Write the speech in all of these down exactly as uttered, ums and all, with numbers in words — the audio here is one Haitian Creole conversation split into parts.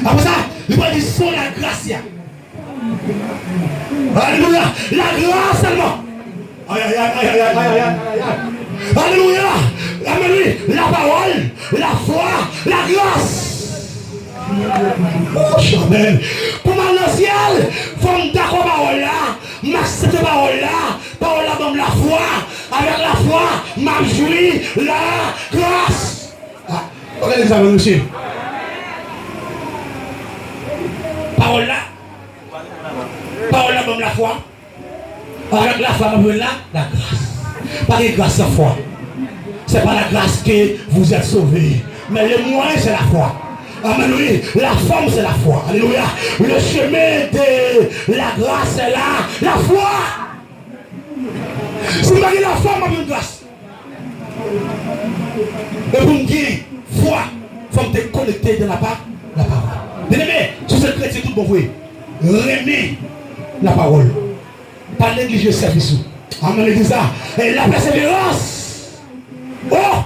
Apre sa, li pral di, "Sola gratia." Alelouya. La grâce seulement. Ay, ay, ay. Alelouya. Amen, wi. La parole, la foi, la grâce. Oh, amen. Pou m al nan syèl, fò m dakò pawòl la, m aksepte pawòl la, pawòl la ban m lafwa, avèk lafwa, m ap jwi lagras. Ah, gade sa, mesye. Pawòl la, pawòl la ban m lafwa. Avèk lafwa, nou jwenn la, lagras. Pa gen gras san fwa. C'est par la grâce que vous êtes sauvés. Mais le moyen, c'est la foi. Amen, oui. La forme, c'est la foi. Alléluia. Le chemin de la grâce, c'est la, la foi. Si m pa gen lafwa, m pa gen gras. E pou m gen fwa, fò m te konekte de la pa, la pawòl. Byeneme, si w se kretyen tout bon vre, renmen lapawòl. Pa neglije sèvis ou. Amen, legliz la. E la pèseverans. Oh!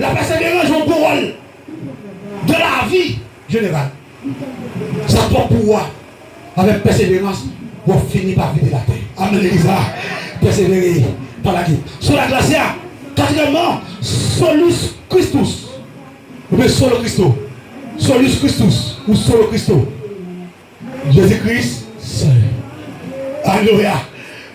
La pèseverans jwe yon gwo wòl de la vi jeneral. Sa twòp pou ou a. Avèk pèseverans, w ap fini pa vide latè. Amen, legliz la. Pèsevere, pa lage. Sola gratia. Katriyèmman, solus Christus. Oubyen solo Christo. Solus Christus ou solo Christo. Jezi Kris sèl. Alelouya.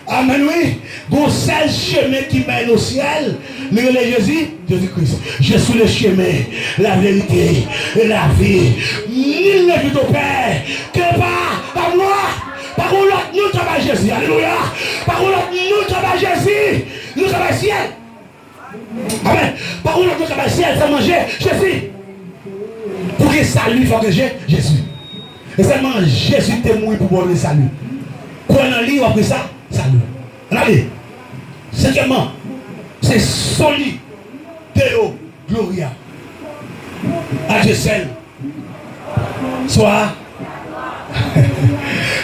Amen, wi. Gon sèl chemen ki mennen o syèl. Li rele Jezi, Jezi Kris. Je suis le chemin, la vérité et la vie. Nul ne vient au Père que par, par moi. Pa gon lòt non k ka bay Jezi. Alelouya. Pa gon lòt non k ka bay Jezi. Non k ka bay syèl. Amen. Pa gon lòt moun k ap al syèl, sèlman Je-, Jezi. Pou gen sali, fò gen Je-, Jezi. E sèlman Jezi te mouri pou ba w sali. Kwè nan li, w ap gen sa, sali. Ann ale. Senkyèmman, se soli Deo Gloria. A Dieu seul soit,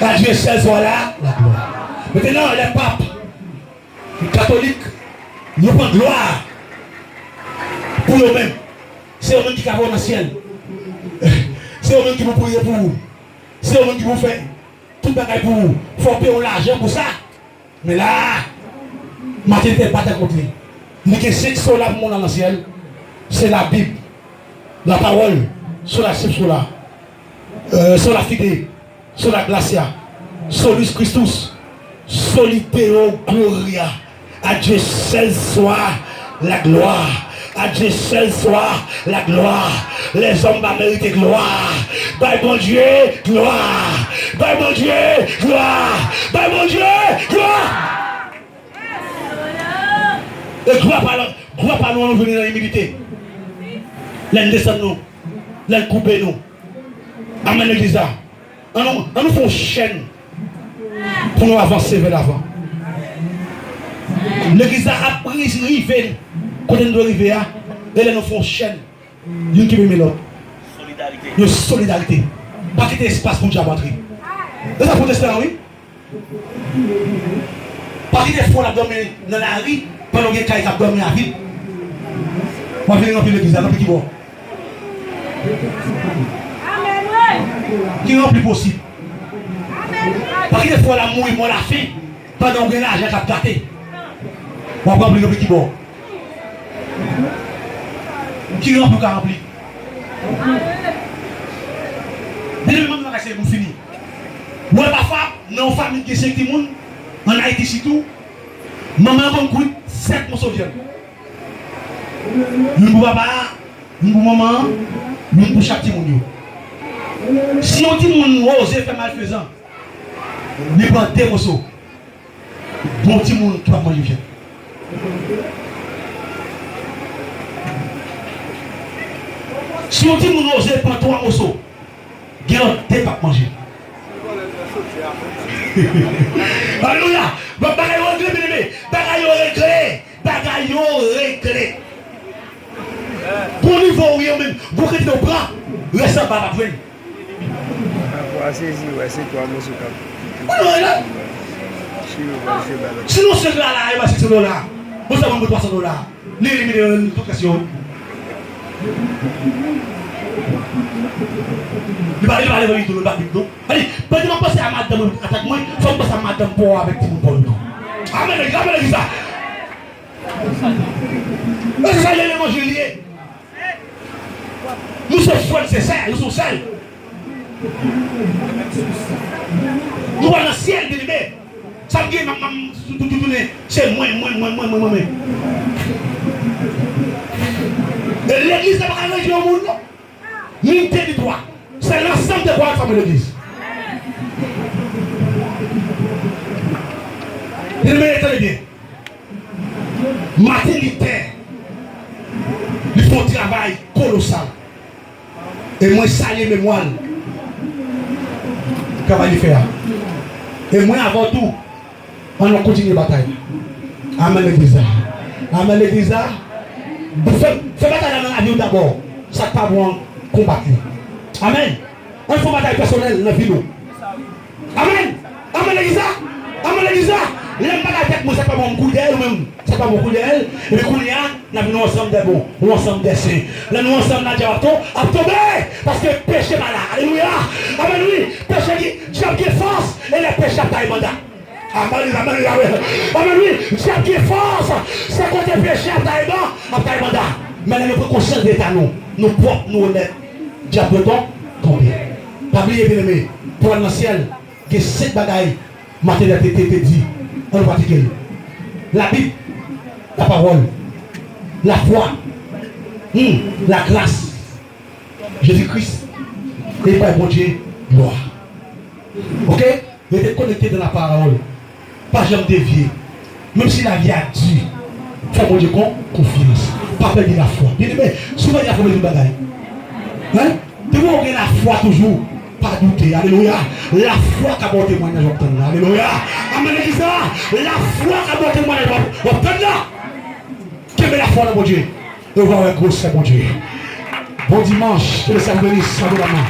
à Dieu seul soit la, la gloire. Maintenant, les papes, Katolik, yo pran glwa pou yo menm. Se yo menm ki ka voye w nan syèl. Se yo menm ki pou priye pou ou. Se yo menm ki pou fè tout bagay pou ou. Fò w peye yon lajan pou sa. Men la a, Maten te bat kont li. Li gen senk sola pou moun al nan syèl. Se Labib, lapawòl, sola scriptura, euh, sola fide, sola gratia, solus Christus, soli Deo gloria. À Dieu seul soit la gloire. À Dieu seul soit la gloire. Lèzòm pa merite glwa. Bay Bondye glwa. Bay Bondye glwa. Bay Bondye glwa. E glwa pa, glwa pa nou an, nou vini nan imilite. Lè n desann nou, lè n koube nou. Amen, legliz la. Ann nou, ann nou fè yon chèn pou nou avanse vè lavan. Legliz la ap ri-, rive kote n dwe rive a. E lè nou fè yon chèn, youn ki menm lòt. Solidarite. Yon solidarite. Pa kite espas pou dyab antre. E sa pwotestan an, wi. Pa kite frè w ap dòmi nan lari pandan w gen kay k ap dòmi a vid. W ap vin ranpli legliz la, ranpli ki bò? Ki ranpli posib. Pa kite frè w la mouri mò lafen pandan w gen lajan k ap gate. W ap ranpli, ranpli ki bò? Ki ranpli w ka ranpli? Depi mwen m nan kay se pou fini. Ou wè pafwa, nan yon fanmi ki gen senk timoun, ann Ayiti sitou, manman an konn kwit sèt moso vyann. Youn pou papa a, youn pou manman an, youn pou chak timoun yo. Si yon timoun oze fè malfezan, li pran de moso. Bon timoun ki p ap manje vyann. Si yon timoun oze pran twa moso, gen lòt de k ap manje. Alelouya! Bon, bagay yo regle, byeneme. Bagay yo regle. Bagay yo regle. Bon nivo ou ye ou menm, bon kantite ou pran, rès la ba l ap jwenn. Apre a sezi, wè, se twa moso k ap kite. Ou wè la? Si yo pral fè ba l. Si nou senk la, la, e ba senk san dola. Bon, sa ban mwen twa san dola. Li elimine tout kèsyon. Li pa, li pa levanjil tou, li pa Bib non. Sa di, pandan m ap panse a madanm mwen atak mwen, fò m panse a madanm pa w avèk timoun pa w yo tou. Amèn, legliz, amèn, legliz la. E se sa levanjil ye. Nou se frè, se sè, nou se sèl. Nou pral nan syèl, byeneme. Sa m gen, m ap, m ap, tou, tou, tou, tounen, se mwen, mwen, mwen. E legliz la pa ka ranje yon moun, non. Ni m te ni twa. Se lansanm de kwa k fòme legliz. Byeneme, tande byen. Maten Luther, li fè yon travay kolosal. E mwen salye memwa l. Travay li fè a. E mwen avè w tou, ann nou kontinye batay. Amèn legliz la. Amèn legliz la. Fè, fè batay la nan lavi w dabò. Sa k pa bon an, konbat li. Amèn. Ann fè batay pèsonèl nan vi nou. Amèn. Amèn legliz la. Amèn legliz la. Lè m pa nan tèt mwen, sa pa bon, m kouri dèyè ou menm. Sa pa bon, kouri dèyè l. Epi kounye a, n ap vin yon ansanm de bon, yon ansanm de sen. Lè nou ansanm la, dyab ap to-, ap tonbe. Paske peche pa la. Alelouya. Amèn wi. Peche ki, dyab gen fòs. E lè peche ap taye banda. Amèn, amèn, amèn. Amèn wi. Dyab gen fòs. Se kote peche ap taye ban-, ap taye banda. Men lè nou pran konsyans de eta nou, nou pwòp, nou onèt, dyab dwe ton-, tonbe. Pa bliye, byeneme, pou al nan syèl, gen senk bagay Maten Luther te, te, te di, ann pratike l. Labib, lapawòl, lafwa, hmm, lagras, Jezi Kris, e bay Bondye glwa. Oke? Rete konekte nan lapawòl. Pa janm devye. Menm si lavi a di, fè Bondye kon, konfyans. Pa pèdi lafwa. Byeneme, si w pèdi lafwa, w pèdi tout bagay. Hein? Depi w gen lafwa toujou, pa doute. Alelouya. Lafwa ka ba w temwayaj w ap tann la. Alelouya. Amèn legliz la. Lafwa ka ba w temwayaj w ap, w ap tann la. Kenbe lafwa nan Bondye. E w va wè gwosè Bondye. Bon dimanch. Ke Lesenyè beni sa bonèman.